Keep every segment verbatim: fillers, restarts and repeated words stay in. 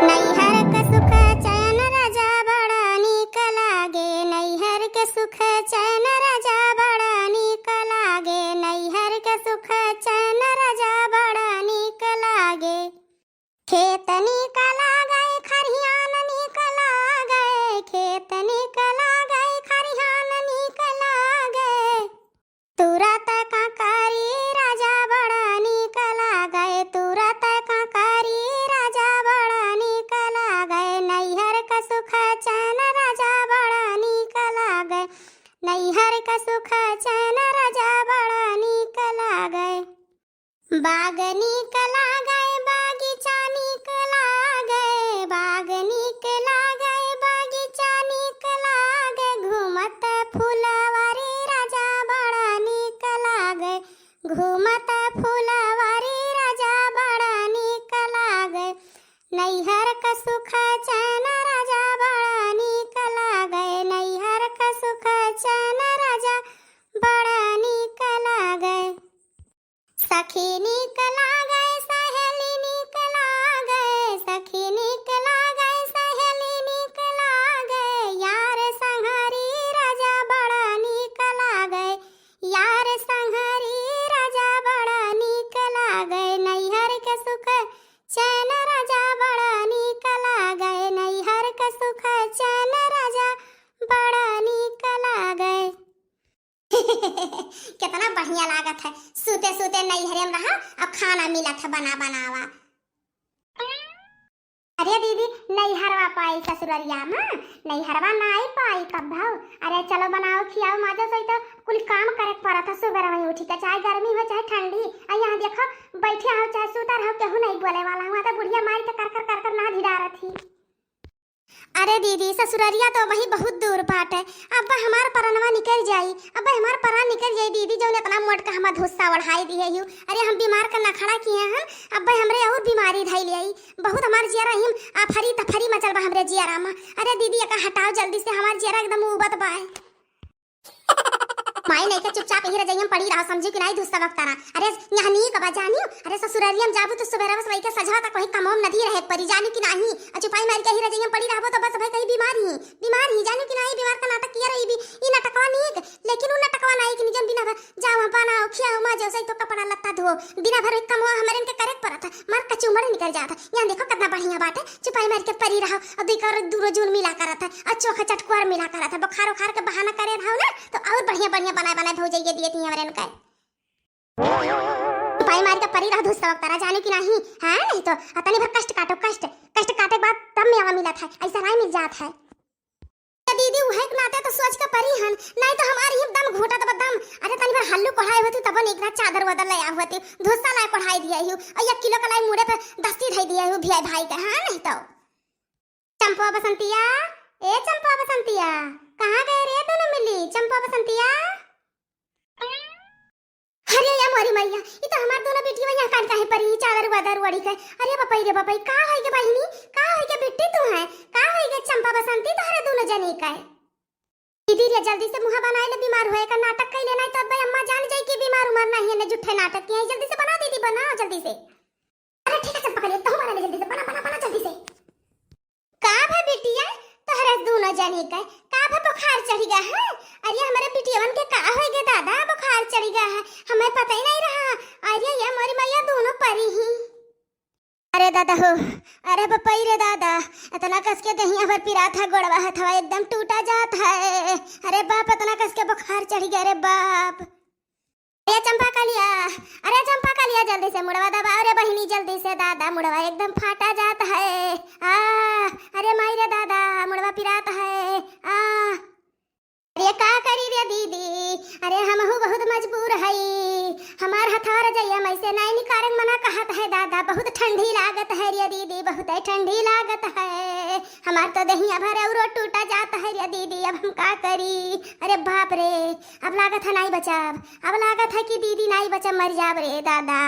नैहर के सुख चैन राजा बड़ा नीक लागे, नैहर के सुख चैन राजा बड़ा नीक लागे, नैहर के सुख चैन राजा बड़ा नीक लागे। खेत नीक लागे, खरिहान नीक लागे, खेत नीक लागे, खरिहान नीक लागे। तुरत कांकरी राजा बड़ा नीक लागे, तुरत कांकरी राजा बड़ा नीक लागे। नैहर के सुख चैन राजा बड़ा नीक लागे, नैहर के सुख चैन राजा बड़ा नीक लागे। बाग नीक लागे, बागीचा नीक लागे, बाग नीक लागे, बागीचा नीक लागे। घूमत फुलवारी राजा बड़ा नीक लागे, घूमत फुलवारी राजा बड़ा नीक लागे। नैहर क सुख चैन राजा बड़ा नीक लागे, नैहर क सुख चैन राजा बड़ा नीक लागे। सखी नीक लागे, सहेली नीक लागे, सखी नीक लागे, सहेली नीक लागे। यार संघरी राजा बड़ा नीक लागे, यार संघरी राजा बड़ा नीक लागे। नैहर के सुख चैन राजा बड़ा नीक लागे, नैहर के सुख चैन राजा बड़ा नीक लागे। कितना बढ़िया लागत है, सूते सूते नैहरे में रहा और खाना मिलत है बना बनावा। अरे दीदी, नैहरवा पाई ससुररिया में, नैहरवा नाई पाई कब भाव। अरे चलो बनाओ, खियाओ, माजो सही तो कुल काम करे के पड़त है सुबह वहीं उठी के, चाहे गर्मी हो चाहे ठंडी। आ यहाँ देखो, बैठे हो चाहे सूता रहो, केहू नहीं बोले वाला। हुआ तो बुढ़िया मारी तो कर कर कर कर ना धिडारत ही। अरे दीदी, ससुररिया तो वही बहुत दूर बाटे। अब हमार परनवा निकल जाई, अब हमार परान निकल जाई दीदी, जौन इतना मोट का हमार धुस्सा ओढ़ाई दिए हियो। अरे हम बीमार का नखड़ा किए हन, अब हमरे और बीमारी धई ले आई। बहुत हमार जियरा हिम आफरी तफरी मचल बा हमरे जियरा में। अरे दीदी, एका हटाओ जल्दी से, हमार जियरा एकदम उबत बा। माई नहीं के चुपचाप यही रजइया में पड़ी रहा, समझी कि नहीं धुस्सा वक्तारा। अरे यहाँ नीक बा जानियो, अरे ससुररिया में जाबू तो सुबह रवस वही के सजवा तक वही कमोम नदी रहे परी, जानियो कि नहीं। आ चुपाई मार के यही रजइया में पड़ी रहबो तो बस भाई कहीं बीमार ही, बीमार ही, जानियो कि नहीं, बीमार का नाटक किया रही भी, ई नाटकवा नीक, लेकिन उ नाटकवा नहीं कि निजम बिना भा-, जाओ वहाँ बनाओ, खियाओ, माजो, सही तो कपड़ा लत्ता धो, बिना भर एक कमवा हमरे इनके करे के पड़त है, मार कचूमड़ निकल जात है। यहाँ देखो कितना बढ़िया बात है, चुपाई मार के परी रहो, और दुई कर दूरो जून मिला करत है, और चोखा चटकुआर मिला करत है, बुखार उखार के बहाना करे रहो ना, तो और बढ़िया बढ़िया बनाए बनाए भौजैया दिए थी हमरे इनके। चुपाई मार के परी रहो धुस्सा वक्तारा, जानियो कि नहीं, हाँ, नहीं तो, आ, तनी भर कष्ट काटो, कष्ट, कष्ट काटे के बाद तब मेवा मिलत है, ऐसा नहीं मिल जात है। तो दीदी, उहे के नाते तो सोच के परी हन, नहीं तो हमार ही दम घोटत बा दम। अरे तनी भर हल्लू कोढ़ाई होती तब एक रात चादर वादर ले आव होती, धुस्सा लाई कोढ़ाई दिया ही, और एक किलो का लाई मुड़े पे दस्ती धई दिया ही भिया भाई के, हाँ, नहीं तो। चंपा बसंतिया, ए चंपा बसंतिया, कहाँ गए रे दोनों मिली? चंपा बसंतिया। अरे या मोरी मैया, ई तो हमार दोनों बेटी वही कान काहे परी, चादर वादर ओढ़ी के। अरे बपई रे बपई, का होई गे बहिनी, का होई गे बेटी तू है, का होई गे चंपा बसंती तोहरे दोनों जनी का? दीदी रे, जल्दी से मुँह बनाए ले, बीमार होए का नाटक कैले, नहीं तो अब अम्मा जान जाई कि बीमार उमर नहीं है, ने झूठे नाटक किए। जल्दी से बना दीदी, बनाओ जल्दी से। अरे ठीक है चंपा कलिया, तू बना ले जल्दी से, बना, बना, बना जल्दी से। का भा बिटिया, तोहरे दोनों जनी के का भा बुखार चढ़ी गा है? अरे हमरे बिटियवन के का होई गे दादा, बुखार चढ़ी गा है, हमें पता ही नहीं रहा। अरे ये मोरी मैया दोनों परी ही। अरे दादा हो, अरे बपई रे दादा, इतना कस के दहिया भर पिरात है, गोड़वा हथवा एकदम टूटा जात है। अरे बाप, इतना कस के बुखार चढ़ी गा, अरे बाप। अरे चंपा कलिया, अरे चंपा कलिया, जल्दी से मुड़वा दबाओ रे बहिनी, जल्दी से दादा, मुड़वा एकदम फाटा जात है। आ, अरे माई रे दादा, मुड़वा पिरात है। आ, अरे का करी रे दीदी, अरे हमहू बहुत मजबूर हई, हमार हथवा रजइया में से नाई निकारन मना कहत है दादा, बहुत ठंडी लागत है रे दीदी, बहुत ठंडी लागत है, हमार तो दहिया भर औरो टूटा जात है रे दीदी, अब हम का करी? अरे बाप रे, अब लागत है नाई बचाब, अब लागत है कि दीदी नाई बचाब, मर जाब रे दादा।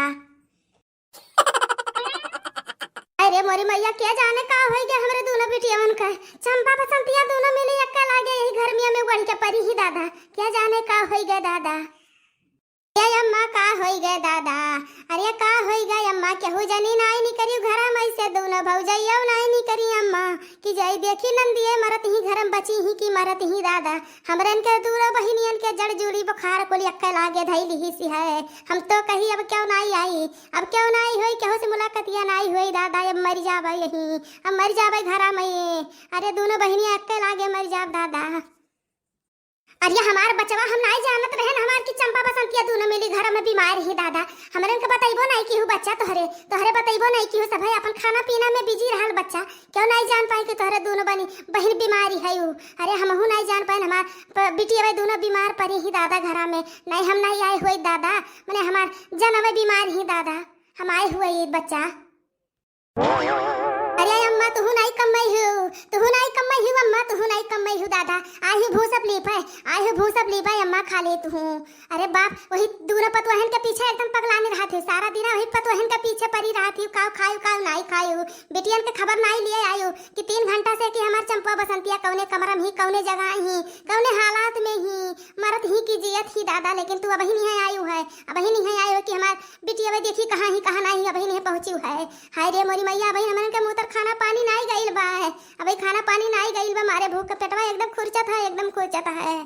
अरे मोरी मैया, क्या जाने का होई गे हमरे दोनों बिटियवन का। चंपा बसंतिया दोनों मिली एक्का लागे यही गर्मिया में बढ़ के परी ही दादा, क्या जाने का होई गे दादा। ए अम्मा, का होई गए दादा? अरे का होई गए अम्मा, केहू जनी नाई निकरी घरा में से, दूनो भौजइयो नाई निकरी अम्मा। कि जाई देखी नंदिये मरत ही घरम बची ही कि मरत ही दादा। हमरन के दूनो बहिनियन के जड़ जूड़ी बुखार कुल यक्के लागे धइली ही सी है। हम तो कही अब क्यों नाई आई, अब क्यों नाई होई, केहू से मुलाकातिया नाई होई दादा, अब मर जाबे यहीं, अब मर जाबे घरा में। अरे दूनो बहिनिया यक्के लागे मर जाब दादा। अरे हमार बचवा, हम नाई जानत रहन हमार कि चंपा बसंतिया दूनो मिली घर में बीमार ही दादा। हमरन के बतइबो नाई किहू बच्चा तोहरे, तोहरे बतइबो नाई किहू, सभे अपन खाना पीना में बिजी रहल बच्चा। क्यों नाई जान पाए कि तोहरे दूनो बनी बहिन बीमारी है उ? अरे हमहू नाई जान पाए, हमार प-, बिटिया दूनो बीमार परी ही दादा घरा में। नाई हम नाई आए हुए दादा, मने हमार जनवे बीमार ही दादा, हम आए हुए ये बच्चा। अरे अम्मा, तुहू नाई कम्मई हू, तुहू नाई कम्मई हू अम्मा, तुहू नाई कम्मई हू दादा। आई हू भूसप लीपे, आई हू भूसप लीपे अम्मा, खा ले तुहू। अरे बाप, वही दूनो पतोहन के पीछे एकदम पगलाने रहत ही, सारा दिन वही पतोहन के पीछे परी रहत ही, काऊ खायू, काऊ नाई खायू। बिटियन के खबर नाई लिए आयू कि तीन घंटा से कि हमार चंपा बसंतिया कौने कमरा में ही, कौने जगह ही, कौने हालात में ही, मरत ही कि जियत ही दादा, लेकिन तू अबही नहीं आयू है, अबही नहीं आयू कि हमार बिटिया देखी कहाँ ही, कहाँ नाई, अबही नहीं पहुँची है। हाय रे मोरी मैया, अबही हमन के मुँह तर खाना पानी नाई गइल बा, अबही खाना पानी नाई गइल बा, मारे भूख के पेटवा एकदम खुरचत है, एकदम खुरचत है।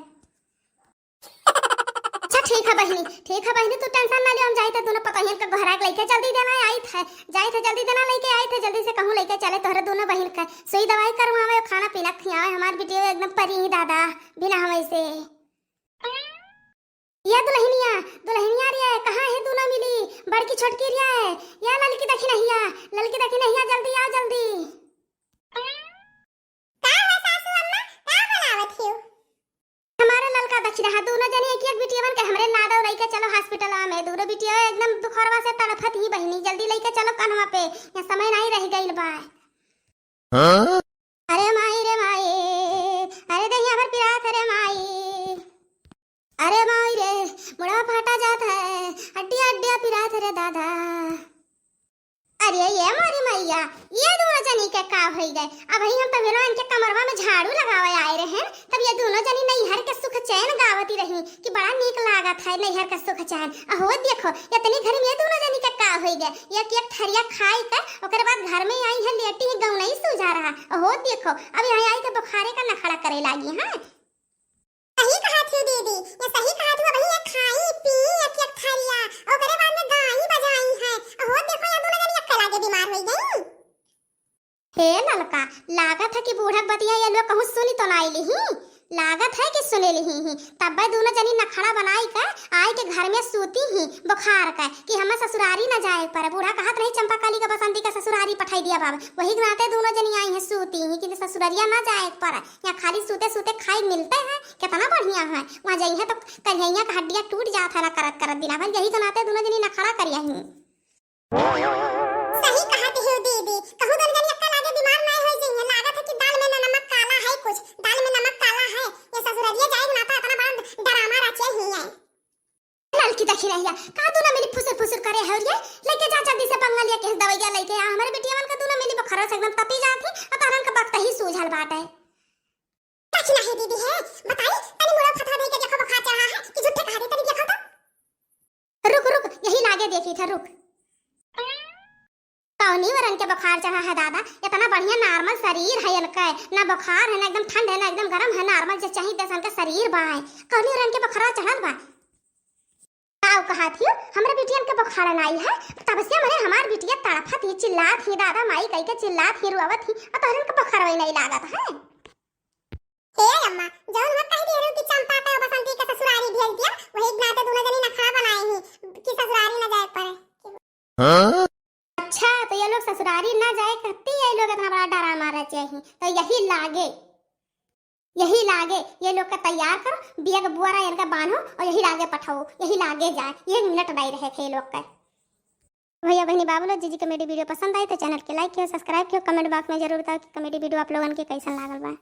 अच्छा ठीक है बहिनी, ठीक है बहिनी, तू टेंशन ना ले, हम जाइत है दूनो पतोहियन के गोहरा के लइके जल्दी देना आइत है, जाइत है जल्दी देना लइके आइत है, जल्दी से कहूँ लइके चले तोहरे दूनो बहिन के, सुई दवाई करवावे, खाना पीना खियावे, हमार बिटिया एकदम परी ही दादा, बिना हमें से। या दुलहिनिया, दुलहिनिया रे, कहाँ है दूनो मिली? बड़की छोटकी रे, या ललकी दखिनहिया, ललकी दखिनहिया, जल्दी आओ, जल्दी। का है सासू अम्मा, का बनावत हियो? हमारे ललका दखिनहा, दूनो जनी एक एक बिटियवन के हमरे लादो लइके चलो हॉस्पिटल में, दूनो बिटिया एकदम बुखारवा से तड़फत ही बहिनी, जल्दी लइके चलो कन्हवा पे, यहाँ समय नाई रह गइल बा। हाँ? अरे माई रे माई, अरे दहिया भर पिरात रे माई। अरे माई रे, मुड़वा फाटा जात है, हड्डिया हड्डिया पिरात रे दादा। अरे ये मोरी मैया, ये दूनो जनी के का होई गए? अबही हम तबेलो इनके कमरवा में झाड़ू लगावे आए रहे, तब ये दूनो जनी नैहर के सुख चैन गावती रही कि बड़ा नीक लागत है नैहर के सुख चैन। अहो देखो, इतनी घर में ये दूनो जनी के का होई गए? एक एक थरिया खाई के ओकरे बाद घर में आई है, लेटी ही गौनई सूझा रहा। अहो देखो, अब यहाँ आई के बुखारे का नखड़ा करे लागी, हाँ? सही कहा थी दीदी, ये सही कहा थी, अबही ये खाई पी एक एक थरिया, ओकरे बाद में गाई बजाई है। अहो देखो, ये दूनो जनी एक लागे बीमार होई गई। हे ललका, लागत है कि बूढ़क बतिया ये लोग कहूँ सुनी तो नाई लिही, लागत है कि सुने लिही ही। तब्बे दूनो जनी नखड़ा बनाई के आई के घर में सूती ही बुखार के कि हमें ससुरारी न जाए पर। बूढ़ा कहत रही चंपा कली के बसंती के ससुरारी पठाई दिया बाबा, वही नाते दूनो जनी आई हैं सूती ही कि ससुररिया न जाए पर, यहाँ खाली सूते सूते खाई मिलते हैं, कितना बढ़िया है। वहाँ जाइए तो करिया का हड्डिया टूट जात है ना करत करत दिना भर, यही के नाते दूनो जनी नखड़ा करिया ही। सही कहत हो दीदी, कहूँ दूनो जनी अक्का लागे बीमार नाई होई जइहे, लागत है कि दाल में न नमक काला है कुछ, दाल में नमक काला है। ये ससुररिया जाए ना तो इतना बड़ा डरामा रचे ही है। ललकी दखिनहिया, का दूनो मिली फुसुर फुसुर करे है रे? लेके जा जल्दी से पंगा लिया के दवाइया लेके आ, हमारे बिटियावन का दूनो मिली बुखार से एकदम तपी जात है, और तहरन का वक्त ही सूझल बाटे। दखिनही दीदी है, बताई, तनी मुड़ा फथा दे के देखो बुखार चढ़ा है कि झूठे कहा दे, तनी देखो तो। रुक, रुक, यही लागे देखी था, रुक। कौनी वरन के बुखार चढ़ा है दादा? इतना बढ़िया normal शरीर है इनका, ना बुखार है, ना एकदम ठंड है, ना एकदम गरम है, normal जे चाहिए तैसन का शरीर बा है। कौनी वरन के बुखार चढ़ल बा? काऊ कहा थी, हमरे बिटियन के बुखार नाई है, तब से मने हमार बिटिया तड़फत ही, चिल्लात ही, दादा माई कह के चिल्लात ही, रोवत ही, और तोहरन के बुखार वही नहीं लागत है। हे अम्मा, जौन हम कह दिए रहू कि चंपा के बसंती के ससुरारी भेज दिया, वही नाते दूनो जनी नखड़ा बनाए ही कि ससुरारी न जाए पड़े। हाँ? अच्छा, तो ये लोग ससुरारी न जाए कहती, ये लोग इतना बड़ा डरामा रचे ही, तो यही लागे, यही लागे, ये लोग का तैयार करो, बिया के बुआरा इनका बांधो और यही लागे पठाओ, यही लागे जाए, एक मिनट नहीं रहे थे ये लोग का। भैया बहनी बाबू लोग, जी जी comedy video पसंद आई तो channel के like कियो, subscribe कियो, comment box में जरूर बताओ कि comedy video आप लोगन के कैसन लागल बा।